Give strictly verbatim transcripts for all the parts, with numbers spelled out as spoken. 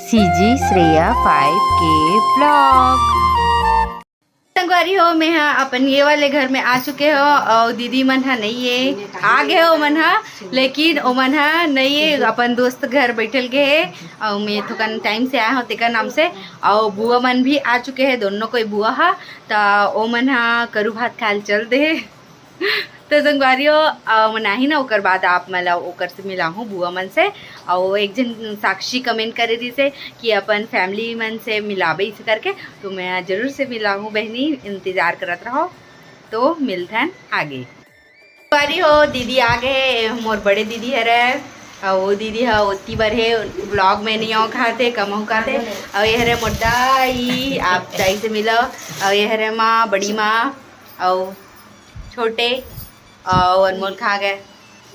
CG Shreya five के blog. संगवारी हो, मैं हा अपन ये वाले घर में आ चुके हो और दीदी मन हा नहीं है, आ गए हो मन हा, लेकिन ओ मन हा नहीं है, अपन दोस्त घर बैठल गए है और मैं थोकन टाइम से आया हूँ तेकर नाम से। और बुआ मन भी आ चुके हैं, दोनों कोई बुआ हा, त ओ मन हा करू भात खाल चल दे। तो संगवारी हो, अ, मनाही ना, ओकर बाद आप मन ला ओकर से मिलाहूँ, बुआ मन से। और एक जन साक्षी कमेंट करे रहिसे कि अपन फैमिली मन से मिलाबे इसे करके, तो मैं जरूर से मिलाहूँ बहनी, इंतजार करत रहो। तो मिलथन आगे। संगवारी हो, दीदी आ गए, मोर बड़े दीदी हरे, और वो दीदी ह ओती बर हे, ब्लॉग में नहीं आओ खाते, कम हो खाते। और ये हरे मोर दाई, आप दाई से मिलो। और ये हरे माँ, बड़ी माँ, और छोटे, और अनमोल कहाँ गए?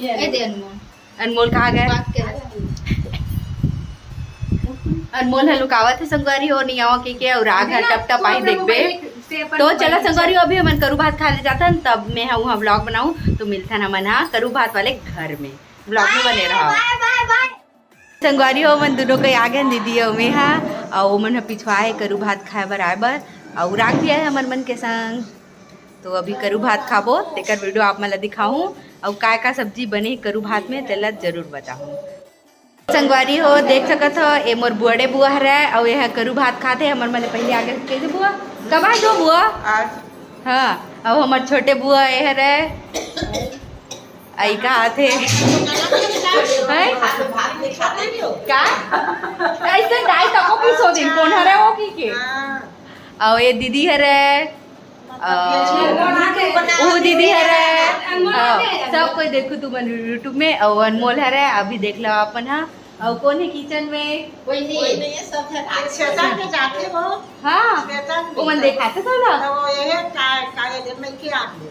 ए दे अनमोल। अनमोल कहाँ गए? बात कर। अनमोल ह लुकावत हे संगवारी हो, नहीं आवा के, के और राग ह टप टप आही देखबे। तो चला संगवारी हो, अभी हमन करू भात खा ले जाथन, तब मैं ह उहाँ ब्लॉग बनाऊँ, तो मिलथन हमन हा करू भात वाले घर में, ब्लॉग में बने रहो। संगवारी हो, मन दोनों के आ गए दीदी अउ मैं हा, अउ ओमन ह पिछवा हे करू भात खाए बर आए बर, अउ राग भी आए हमर मन के संग। तो अभी करू भात खाबो, तेकर वीडियो आप मन ला दिखाहूँ, अउ का का सब्जी बने करू भात में, तेला जरूर बताहूँ। संगवारी हो, देख सकत हो, ए मोर बुआड़े बुआ हरे, अउ ये ह करू भात खात हे। हमर मन ले पहले आगे कह दे बुआ, कब आए दो बुआ? आज। हाँ, अब हमर छोटे बुआ ए हरे, आई का आथे। हैं? का? ऐसे दाई तको पीस हो दिन, कौन हरे वो की के? अउ ये दीदी हरे, अ, वो दीदी हरे, हाँ, सब कोई देखो तुमन YouTube में, अउ अनमोल हरे, अभी देख लो अपन, हाँ। अउ कौन है किचन में? कोई नहीं। कोई नहीं है, सब है। अच्छा, अच्छा। के जाते हो? हाँ। श्वेता नहीं वो मन है। देखाते तो ना। तो वो ये है, का, का ये मैं क्या आप लोग?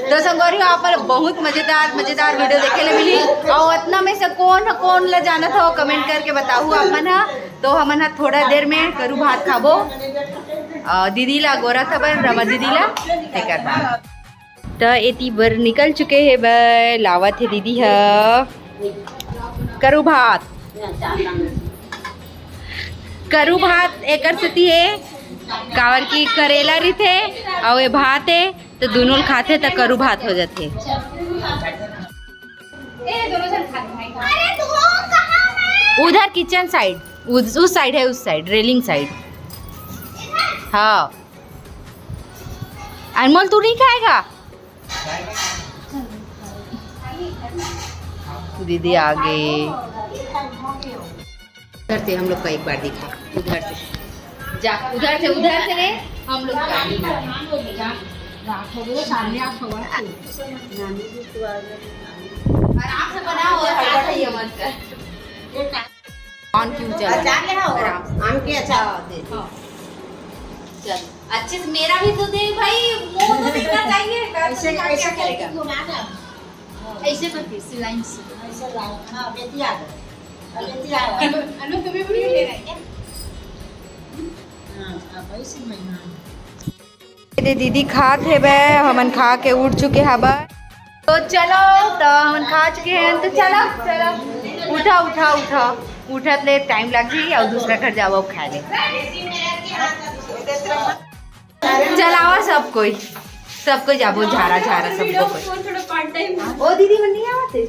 तो संगवारी हो, आप मन बहुत मजेदार, मजेदार वीडियो देखे ले मिली। और अतना में से कौन, कौन ला जानत हो, कमेंट करके बताहू आप मन हा। तो हमन हा थोड़ा देर में करू भात खाबो। अ, दीदी ला गोरा खबर, रमा दीदी ला, तेकर बाद। त एती बर निकल चुके हे बर, लावत हे दीदी ह करू भात। करू भात एकर सेती हे, काबर कि करेला रहिथे अउ ए भात हे, त दुनों ल खाथे त करू भात हो जाथे। उधर किचन साइड, उस, उस साइड है, उस साइड, रेलिंग साइड। हाँ। अनमोल, तू नहीं खाएगा? दीदी आ गई। उधर से हम लोग का एक बार दिखा, उधर से जा, उधर से, उधर से रे, हम लोग का। आराम से बनाओ, हड़बड़ाइए मत कर। कौन क्यों चल रहा है? आराम से। आम के अचार। हाँ, दे दे। हाँ। चल, अच्छे से मेरा भी तो दे भाई, मुंह तो देखना चाहिए। ऐसे, ऐसे करेगा। घुमा दे। ऐसे करके सिलाई से। ऐसे लाओ। हाँ, बेटी आ गई। अब बेटी आ गई। अनु, तुम्हें भी ले रहा है क्या? हाँ, अब ऐसे मैं, हाँ। ये दे दीदी खात हेबे, हमन खा के उठ चुके हबे। तो चलो, तो हमन खा चुके हैं, तो चलो, चलो, उठा, उठा, उठा, उठत ले टाइम लग जाई और दूसरा घर जाओ खाए ले। चलावा सब कोई, सब कोई जाबो झारा झारा सब कोई। ओ दीदी मन नहीं आवते।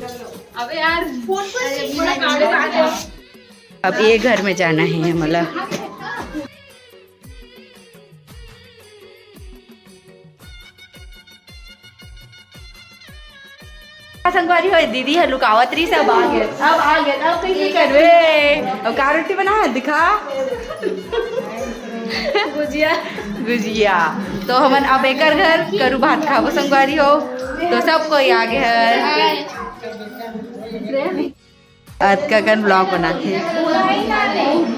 अबे यार, अब ये घर में जाना है हमला। संगवारी हो, दीदी ह लुकावत रही, सब आ गए, अब आ गए, अब कहीं करबे, अब का रोटी बना है दिखा। गुजिया। गुजिया। तो हमन अब एकर घर करू भात खाबो संगवारी हो, तो सब कोई आ गए है। अतका कन ब्लॉग बनाथे।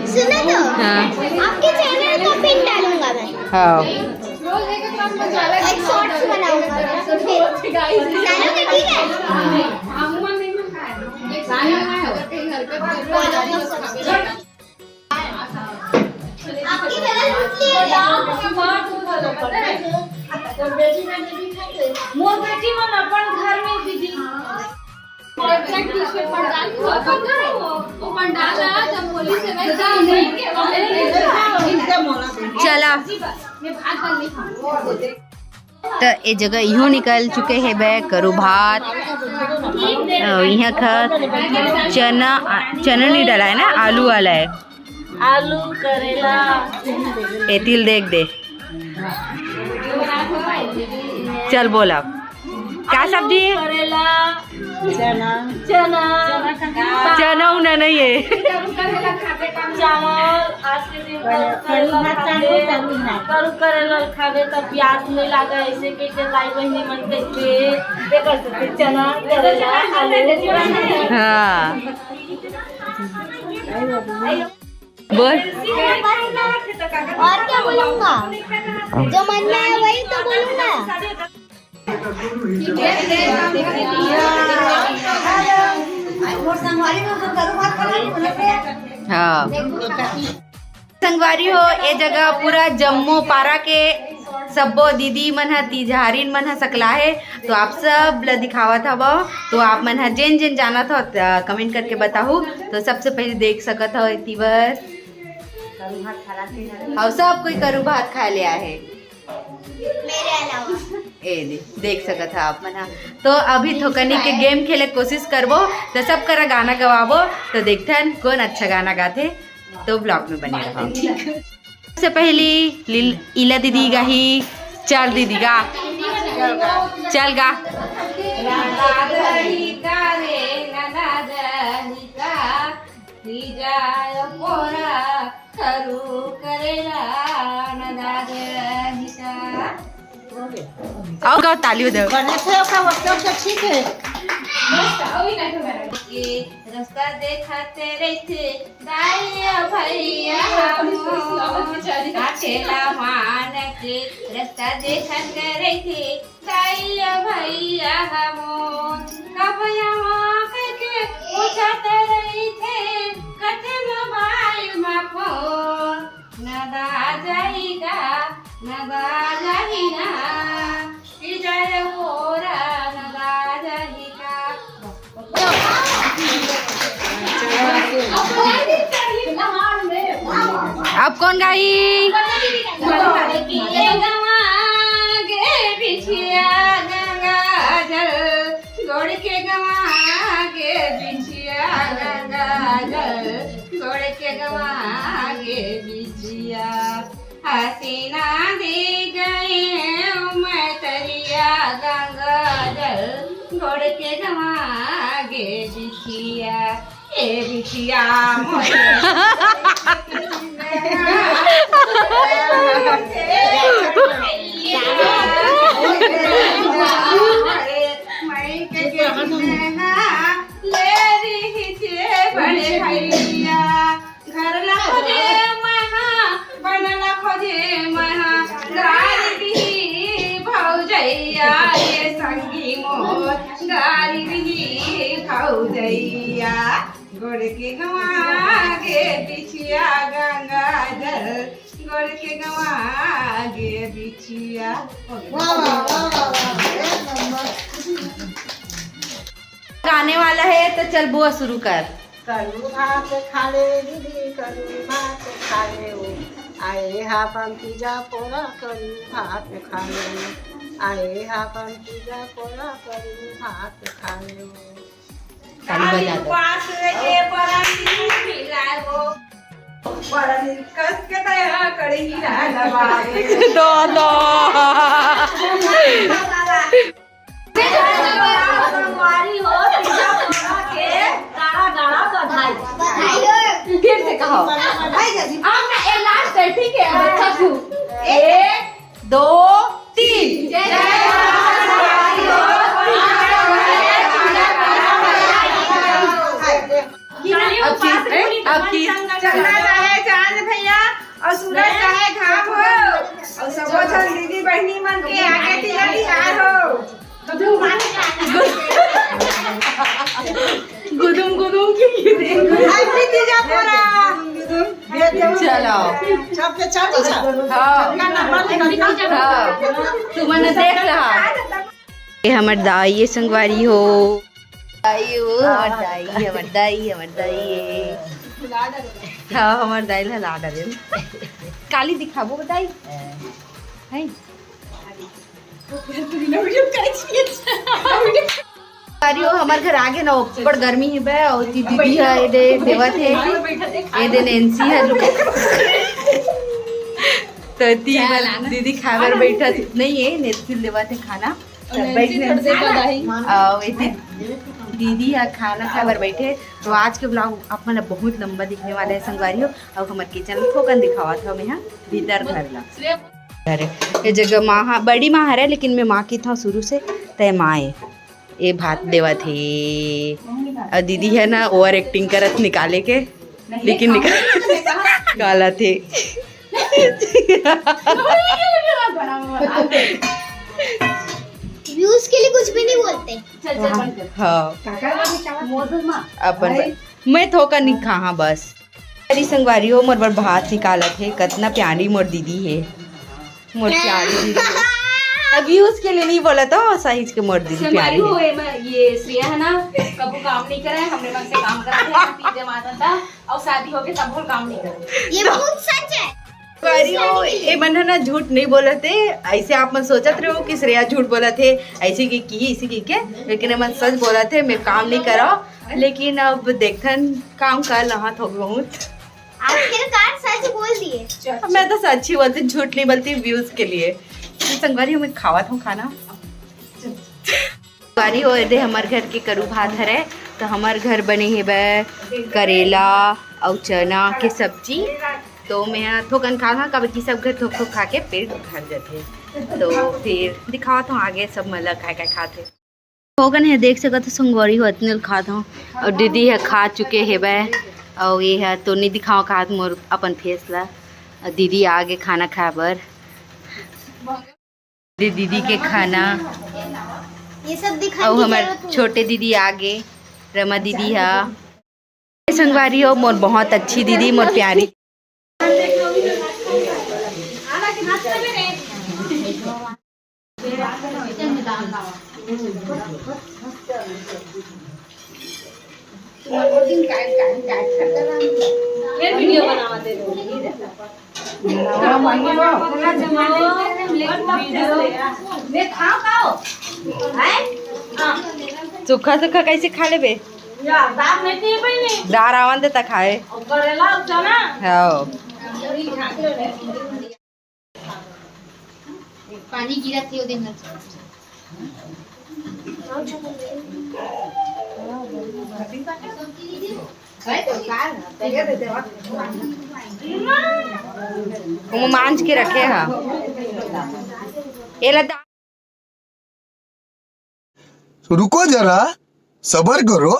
सुनो तो, हाँ। आपके चैनल का पिन डालूंगा मैं। हाँ। एक शॉर्ट्स बनाऊंगा मैं। डालोगे, ठीक है? आपकी चैनल के लिए। मोर बेटी मन अपन घर में दीदी। वो पंडाल है, जब होली से वैसे नहीं के चला। त ए जगह इहो निकल चुके हे बे करू भात। अ, इहाँ खा चना, आ, चना नहीं डाला है ना, आलू वाला है। आलू, करेला। ए तिल देख दे। चल बोल अब। का सब्जी? करेला। चना। चना। चना उना नहीं है। चावल, आज के दिन करू करेला खाबे, करू करेला खाबे त प्यास नहीं लागा, ऐसे के के दाई बहिनी मन कहिथे, एकर से चना, करेला, आलू। हाँ। बोल। और क्या बोलूंगा? जो मन में है वही तो बोलूंगा। हाँ। संगवारी हो, ए जगह पूरा जम्मो पारा के सब्बो दीदी मन ह, तिजहारिन मन ह सकला हे, तो आप सब ल दिखावत हवव। तो आप मन ह जेन जेन जानत हो, त comment करके बताहू। तो सबसे पहले देख सकत हो एती बर, अउ सब कोई करू भात खाए ले आए हे। मेरे अलावा। ए दे, देख सकत ह आप मन ह। तो अभी थोकनी के game खेले के कोशिश करबो, तो सब करा गाना गवाबो, तो देखथन कौन अच्छा गाना गाथे, तो vlog में बने रहो। सबसे पहली लील-, इला दीदी गाही, चल दीदी गा, चल गा। अउ गाओ, ताली बजाओ। बने थे ओका, ओके, ओके, ठीक है। के रास्ता देखाते रहिथे, दाई भैया हमन, अकेला मान के रास्ता देखाते रहिथे, दाई भैया हमन। कब यहाँ कहिके पूछत रहिथे, कथे mobile मा phone। नदा जाही का, नदा जाही ना, कि जाय ओरा, नदा जाही का। अब कौन गाही? गवा गे बिछिया गंगा जल, गोड़ के गवा गे बिछिया गंगा जल, गोड़ के गवा गे बिछिया। हसीना दे गए मैं तरिया गंगा जल, गोड़ के गवा गे बिछिया। ए बिछिया मोरे। मई के गेहूं में ले रही थे बड़े भैया। घर ला खोजे महा, बन ला खोजे महा, गारी दिही भौजैया, ये संगी मोर, गारी दिही भौजैया। गोड़ के गवा गे बिछिया गंगा जल, गोड़ के गवा गे बिछिया। वाह, वाह, वाह, वाह, वाह, एक नंबर। गाने वाला है तो चल बुआ शुरू कर। करू भात खा ले दीदी, करू भात खा ले ओ। आए हा पंतीजा पोरा, करू भात खा ले ओ। आए हा पंतीजा पोरा, करू भात खा ले ओ। ताली बजा दो। पास ये परन मिलाओ। परन कस के तया कड़ही ना दबावे। दो, दो। संगवारी हो, तीजा पोरा के गाड़ा गाड़ा बधाई। फिर से कहो। भाई जैसी। अब ना, ए, last है, ठीक है, अब अच्छा सुन। एक, दो, तीन। जय जय। अब की, अब की। चंदा चाहे चांद भैया, और सूरज चाहे घाम हो, और सबो झन दीदी बहिनी मन के आगे तिया तिहार हो। गुदुम गुदुम की। Happy तीजा पोरा। चलो। सबके चालू छ। हाँ। गाना बंद कर। हाँ। तुमन देख ला। ये हमर दाई ये संगवारी हो। दाई हो, हमर दाई, हमर दाई, हमर दाई ये। हाँ, हमर दाई ला ला डरे। काली दिखाबो बताई। है? अरे वो हमर घर आगे ना, ऊपर गर्मी हे बे, और ती दीदी है, ये दे, देवत है, ये दे नैन्सी है, तो ती बल दीदी खाए बर बैठत नहीं है, नैन्सी देवत है खाना। सब बैठ गए। और ये ती दीदी है खाना खाए बर बैठे। तो आज के ब्लॉग आप मन ला बहुत लंबा दिखने वाला है संगवारी हो, और हमर किचन थोकन दिखावत हो मैं भीतर घर ला। अरे, ये जगह माँ, हाँ, बड़ी माँ हरे, लेकिन मैं माँ की था शुरू से, तय माँ है। ये भात देवत हे। और दीदी है ना, ओवर एक्टिंग करत निकाले के, लेकिन निकाल निकालत हे। व्यूज के लिए कुछ भी नहीं बोलते। हाँ, अपन मैं थोका नहीं खा, हाँ, बस। अरे संगवारी हो, मोर बर भात निकालत हे, कतना प्यारी मोर दीदी हे, मोर प्यारी दीदी हे। अब व्यूज के लिए नहीं बोला तो सहीच के मोर दीदी प्यारी संगवारी हो। ये श्रेया है ना, कबू काम नहीं करे, हमरे मन से काम करा थे, पीछे माता था, और शादी हो गई तब वो काम नहीं करे। ये बहुत सच है। संगवारी हो, ये मन है ना झूठ नहीं बोलत हे, ऐसे आप मन सोचत रहो कि श्रेया झूठ बोलत हे, ऐसे की की, ऐसे की के, लेकिन ये मन सच बोलत हे, मैं काम नहीं करा। लेकिन अब देखथन, काम कर लहा थोक बहुत। आखिरकार सच बोल दिए। मैं तो सच ही बोलती, झूठ नहीं बोलती व्यूज के लिए। तो संगवारी, हमें खावत हूँ खाना। संगवारी हो, ये दे हमर घर के करू भात हरे, तो हमर घर बने हे बे करेला अउ चना के सब्जी। तो मैं थोकन खा, काबर कि सब घर थोक थोक खा के पेट भर जाथे। तो फिर दिखावत हूँ आगे सब मन ला काय काय खाथे। हो गन हे, देख सकत हो संगवारी हो, अतने ल खात हव। अउ दीदी ह खा चुके हेबे, अउ ये ह तो नइ दिखाव खात मोर अपन फेस ला। अउ दीदी आ गे खाना खाए बर। दे दीदी के खाना। ये सब दिखाने अउ की हमर जरूरत नहीं। छोटे दीदी आ गे, रमा दीदी ह। संगवारी हो, मोर बहुत अच्छी दीदी, मोर प्यारी। फिर वीडियो बनावा दे। सूखा सूखा कैसे खा लेबे? दार आवन दे त खाए। हाँ। पानी गिरत हे ओदे में। वो मांज के रखे हा। एला दा- रुको जरा, सबर करो।